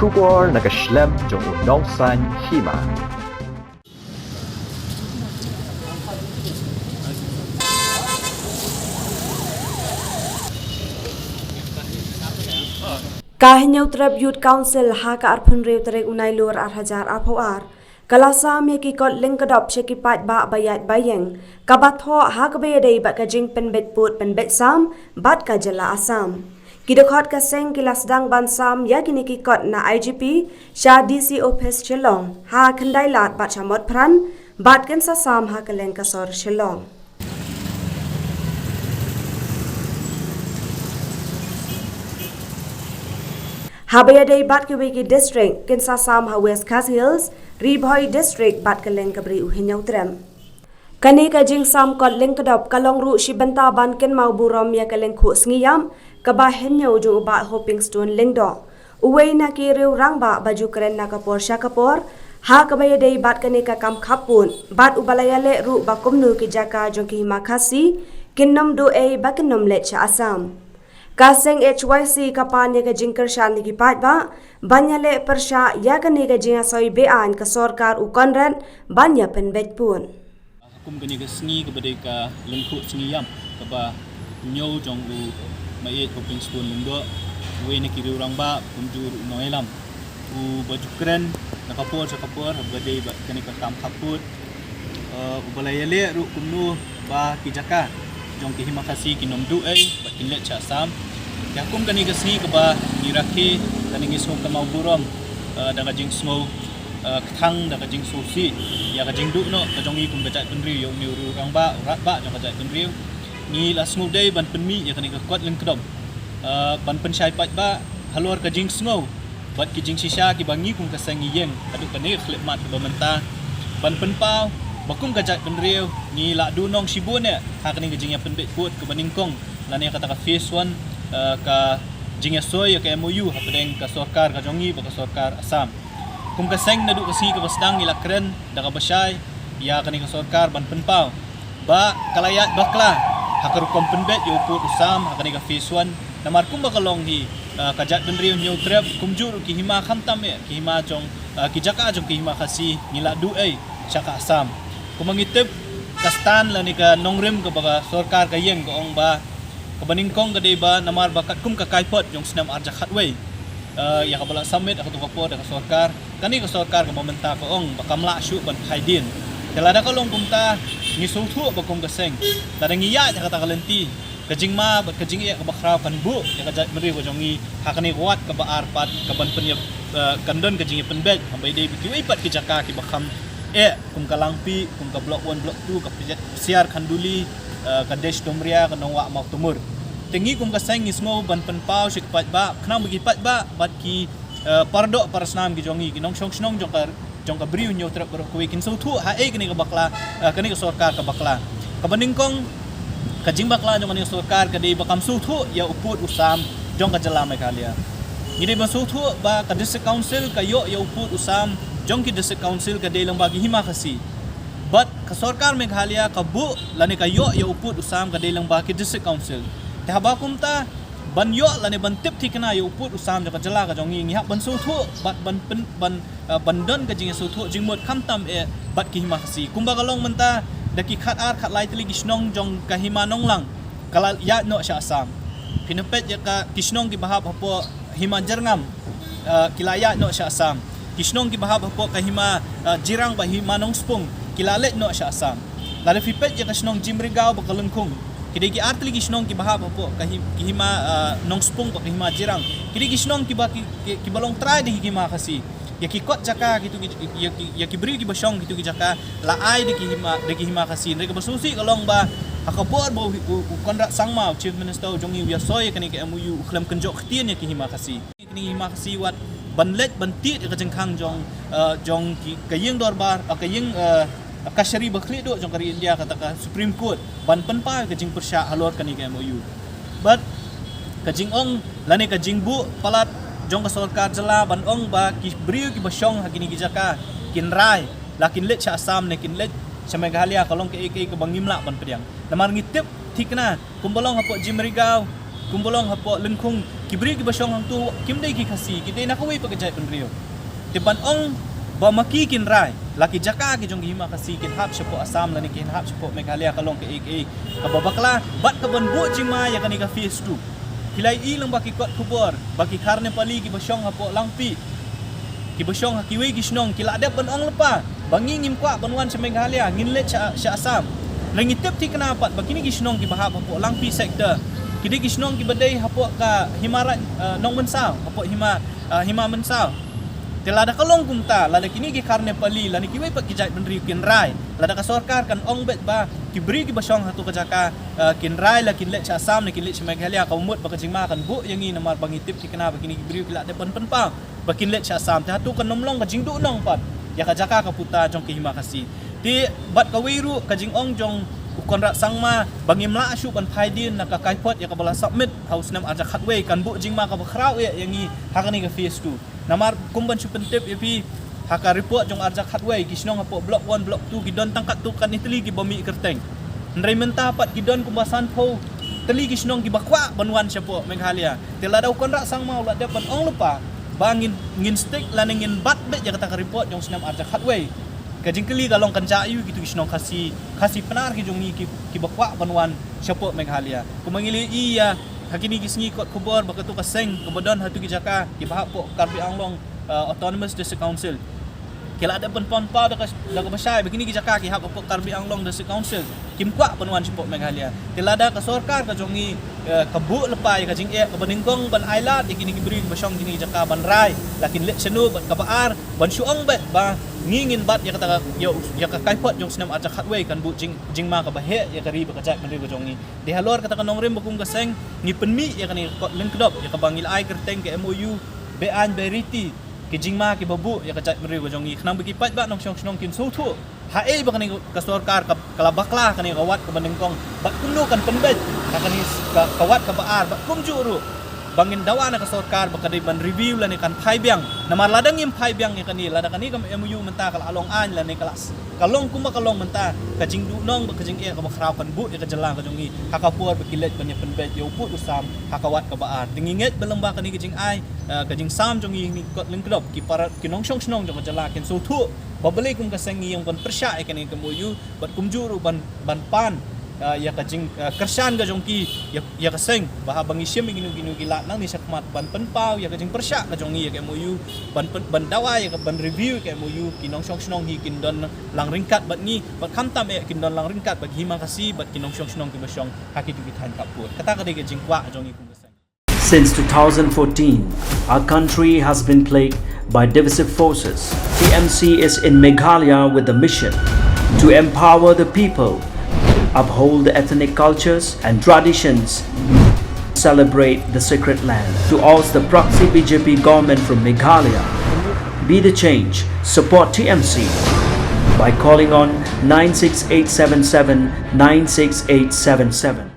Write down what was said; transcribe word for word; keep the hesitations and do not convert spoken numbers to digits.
Khubor na ka shlem jong u nongsan hima. Ka Hynñiewtrep Youth Council ha ka arphew hynriew tarik u Nailur ar hajar arphew ar ka la sam ïa ki kot lyngkdop sha ki paidbah ba ïaid ba ïeng, kaba thoh ha kaba ïadei bad ka jingpynbeit pud pynbeit sam bad ka jylla Assam. Ki dkhot ka seng ki la sdang ban sam ïa kine ki kot na I G P sha D C Office Shillong ha Khyndailad bad sha Motphran, bad kin sa sam ha kylleng ka sor Shillong. Haba ïadei bad kiwei ki district, kin sa sam ha West Khasi Hills, Ri Bhoi District bad kylleng ka Bri u Hynñiewtrep. Kane ka jingsam kot lyngkdop ka long ruh shi bynta ban kynmaw burom ïa ka lyngkhuh sngi ïap kaba hynñiew jong u Bah Hopingstone Lyngdoh, uwei na ki riew rangbah ba ju kren na ka por sha ka por ha kaba ïadei bad kane ka kam khappud, bad uba la ïaleh ruh ba kumno ki jaka jong ki hima Khasi kin ym duh ei ba kin ym leit sha Assam. Ka seng H Y C ka pan ïa ka jingkyrshan na ki paidbah ban ïaleh pyrshah ïa kane ka jingïasoi be-aiñ ka sorkar u Conrad ban ïa pynbeit pud. Kum kane ka sngi kaba dei ka lyngkhuh sngi ïap kaba hynñiew jong u Bah Hopingstone Lyngdoh, uwei na ki riew rangbah, kumjuh ruh u nongïalam, uba ju kren na ka por sha ka por haba dei bad kane ka kam khappud, eh, uba la ïaleh ruh kumno ba ki jaka jong ki hima Khasi kin ym duh ei bad kin leit sha Assam. Te ha kum kane ka sngi kaba ngi rakhe, kane ngi sngew kynmaw burom, eh, da ka jingsngew, eh, kthang, da ka jingsngewsih ïa ka jingduh noh ka jong ngi kum ka jaitbynriew ïa une u riew rangbah, u rangbah jong ka jaitbynriew. Ngi la sngewdei ban pynmih ïa kane ka kot lyngkdop, eh, ban pynshai paidbah halor ka jingsngew bad ki jingshisha kiba ngi kum ka seng ngi ïeng haduh kane ka khyllipmat kaba mynta, ban pynpaw ba kum ka jaitbynriew ngi la duh noh shibun eh ha kane ka jingïapynbeit pud kaba nyngkong lane kata ka phase one, eh, ka jingïasoi ïa ka M O U hapdeng ka sorkar ka jong ngi bad ka sorkar Assam. Kum ka seng naduh ka sngi kaba sdang ngi la kren da kaba shai ïa kane ka sorkar ban pynpaw ba ka la ïaid bakla ha ka rukom pynbeit ïa u pud u sam ha kane ka phase one. Namar kumba ka long hi, eh, ka jaitbynriew Hynñiewtrep kumjuh ruh ki hima khamtam eh ki hima jong, eh, ki jaka jong ki hima Khasi ngi la duh ei sha ka Assam. Kumba ngi tip, ka stand lane ka nongrim kaba ka sorkar ka ïeng ka ong ba kaba nyngkong ka dei ba namar ba katkum ka kaiphod jong snem ar hajar khatwei, eh, ïa kaba la submit ha kato ka por da ka sorkar, kane ka sorkar kaba mynta ka ong ba kam lah shuh ban phai dien. Te lada ka long kumta, ngi sngewthuh ba kum ka seng, lada ngi ïaid ha kata ka lynti, ka jingma bad ka jingeh kaba khraw kan buh ïa ka jaitbynriew ka jong ngi ha kane ka wat kaba ar pat, ka ban pynïap, eh, kan don ka jingïapynbeit haba ïadei bad kiwei pat ki jaka kiba kham eh, kum ka Langpih, kum ka Block One, Block Two, ka Psiar Khanduli, eh, ka Desh Doomreah, ka Nongwah Mawtamur. Te ngi kum ka seng ngi sngew ban pynpaw sha ki paidbah, khnang ba ki paidbah bad ki, eh, paradoh parasnam ki jong ngi, ki nongshong shnong jong ka, jong ka Bri u Hynñiewtrep baroh kawei kin sngewthuh haei kane ka bakla, eh, kane ka sorkar ka bakla. Kaba nyngkong, ka jingbakla jong kane ka sorkar ka dei ba kam sngewthuh ïa u pud u sam jong ka jylla Meghalaya. Ngi dei ban sngewthuh ba ka District Council ka ïoh ïa u pud u sam jong ki District Council ka dei lyngba ki hima Khasi. Bad ka sorkar Meghalaya ka buh lane ka ïoh ïa u pud u sam ka dei lyngba ki District Council. Te haba kumta, ban ïoh lane ban tip thikna ïa u pud u sam jong ka jylla ka jong ngi, ngi hap ban sngewthuh bad ban pyn, ban, eh, ban don ka jingïasngewthuh jingmut khamtam eh bad ki hima Khasi. Kumba ka long mynta, da ki khat ar khat lai tylli ki shnong jong ka hima Nonglang ka la ïaid noh sha Assam. Phin peit ïa ka ki shnong kiba hap hapoh hima Jyrngam, eh, ki la ïaid noh sha Assam. Ki shnong kiba hap hapoh ka hima, eh, Jirang bad hima Nongspung ki la leit noh sha Assam. Lada phi peit ïa ka shnong Jymrigaw bad ka Lyngkhung, ki dei ki ar tylli ki shnong kiba hap hapoh ka hi, ki hima, eh, Nongspung bad ka hima Jirang. Ki dei ki shnong kiba ki, ki, kiba long trai da ki hima Khasi. Ïa ki kot jaka kitu ki, ïa ki, ïa ki briew kiba shong kitu ki jaka la ai da ki hima, da ki hima Khasi. Hynrei kaba sngewsih ka long ba ha ka por ba u, u, u Conrad Sangma, u Chief Minister u jong ngi, u ïasoi ïa kane ka M O U, u khlem kynjoh ktien ïa ki hima Khasi. Kine ki hima Khasi wat ban leit ban tied ïa ka jingkhang jong, eh, jong ki, ka ïing dorbar, eh, ka ïing, eh, kashari ba khlieh duh jong ka ri India, kata ka Supreme Court, ban pynpaw ïa ka jingpyrshah halor kane ka M O U. Bad ka jingong lane ka jingbuh palat jong ka sorkar jylla ban ong ba ki briew kiba shong ha kine ki jaka kin rai la kin leit sha Assam ne kin leit sha Meghalaya ka long kaei kaei kaba ngim lah ban pdiang. Namar ngi tip thikna, kumba long hapoh Jymrigaw, kumba long hapoh Lyngkhung, Ki briew kiba shong hangto kim dei ki Khasi, ki dei na kawei pat ka jaitbynriew. Te ban ong ba ma ki kin rai, la ki jaka ki jong ki hima Khasi kin hap shapoh Assam lane kin hap shapoh Meghalaya ka long kaei kaei kaba bakla bad kaban buh jingma ïa kane ka phase two. Phi la ïohi lyngba ki kot khubor ba ki Khar Nepali kiba shong hapoh Langpih, kiba shong ha kiwei ki shnong ki la dep ban ong lypa ba ngi ngim kwah ban wan sha Meghalaya, ngin leit sha, sha Assam. Hynrei ngi tip thikna pat ba kine ki shnong kiba hap hapoh Langpih sector ki dei ki shnong kiba dei hapoh ka hima Raj, eh, Nongmynsaw, hapoh hima, eh, hima Mynsaw. Te lada ka long kumta, lada kine ki Khar Nepali lane kiwei pat ki jaitbynriew kin rai, lada ka sorkar kan ong beit ba ki briew kiba shong hato ka jaka, eh, kin rai la kin leit sha Assam ne kin leit sha Meghalaya, ka mut ba ka jingma kan buh ïa ngi namar ba ngi tip thikna ba kine ki briew ki la dep ban pynpaw ba kin leit sha Assam. Te hato kan ym long ka jingduhnong pat ïa ka jaka ka puta jong ki hima Khasi. Te bad kawei ruh ka jingong jong u Conrad Sangma ba ngim lah shuh ban phai dien na ka kaiphod ïa kaba la submit ha u snem arhajar khatwei kan buh jingma kaba khraw eh ïa ngi ha kane ka phase two. Namar kum ban shu pyntip ïa phi, ha ka report jong arhajar khatwei ki shnong hapoh block one, block two ki don tang katto katne tylli kiba mih kyrteng. Hynrei mynta pat ki don kumba sanphew tylli ki shnong kiba kwah ban wan shapoh Meghalaya. Te lada u Conrad Sangma u la dep ban ong lypa ba ngin, ngin stick lane ngin bat beit ïa kata ka report jong u snem arhajar khatwei, ka jingkylli ka long kan jia aiu kito ki shnong Khasi, Khasi Pnar ki jong ngi ki, kiba kwah ban wan shapoh Meghalaya. Kumba ngi la ïohi ïa ha kine ki sngi kot khubor ba kato ka seng kaba don hato ki jaka kiba hap hapoh Karbi Anglong, eh, Autonomous District Council ki la dep ban pynpaw da ka, da kaba shai ba kine ki jaka ki hap hapoh Karbi Anglong District Council, kim kwah ban wan shapoh Meghalaya. Te lada ka sorkar ka jong ngi, eh, ka buh lypa ïa ka jingeh kaba nyngkong ban ailad ïa kine ki briew kiba shong kine ki jaka ban rai la kin leit shano, bad kaba ar ban shu ong beit ba ngi ngin bat ïa kata ka, ïa, ïa ka kaiphod jong u snem arhajar khatwei kan buh jing, jingma kaba heh ïa ka ri bad ka jaitbynriew ka jong ngi. Te halor kata ka nongrim ba kum ka seng ngi pynmih ïa kane ka kot lyngkdop ïa kaba ngi la ai kyrteng ka M O U Be-aiñ Beriti, ki jingma kiba buh ïa ka jaitbynriew ka jong ngi, khnang ba ki paidbah nongshong shnong kin sngewthuh haei ba kane ka sorkar ka, ka la bakla kane ka wat kaba nyngkong bad kumno kan pynbeit ha kane ka, ka wat kaba ar, bad kumjuh ruh ba ngin dawa na ka sorkar ba ka dei ban review lane kan phai biang. Namar lada ngim phai biang ïa kane, lada kane ka M O U mynta ka la long aiñ lane ka la s-, ka long kumba ka long mynta, ka jingduhnong bad ka jingeh kaba khraw kan buh ïa ka jylla ka jong ngi ha ka por ba ki leit ban ïa pynbeit ïa u pud u sam ha ka wat kaba ar. Te ngi ngeit ba lyngba kane ka jingai, eh, ka jingsam jong ngi ha kane ka kot lyngkdop, ki para, ki nongshong shnong jong ka jylla kin sngewthuh ba balei kum ka seng ngi ïeng ban pyrshah ïa kane ka M O U bad kumjuh ruh ban, ban pan, eh, ïa ka jing, eh, kyrshan ka jong ki ïa, ïa ka seng ba haba ngi shim ïa kino kino ki lad nangne shakhmat ban pynpaw ïa ka jingpyrshah ka jong ngi ïa ka M O U, ban pyn-, ban dawa ïa ka, ban review ïa ka M O U, ki nongshong shnong hi kin don lang ryngkat bad ngi, bad khamtam eh kin don lang ryngkat bad ki hima Khasi bad ki nongshong shnong kiba shong ha kito ki thaiñ khappud. Kata ka dei ka jingkwah jong ngi kum ka seng. Since two thousand fourteen, our country has been plagued by divisive forces. T M C is in Meghalaya with the mission to empower the people, uphold the ethnic cultures and traditions, celebrate the sacred land. To oust the proxy B J P government from Meghalaya, be the change. Support T M C by calling on nine six eight seven seven nine six eight seven seven.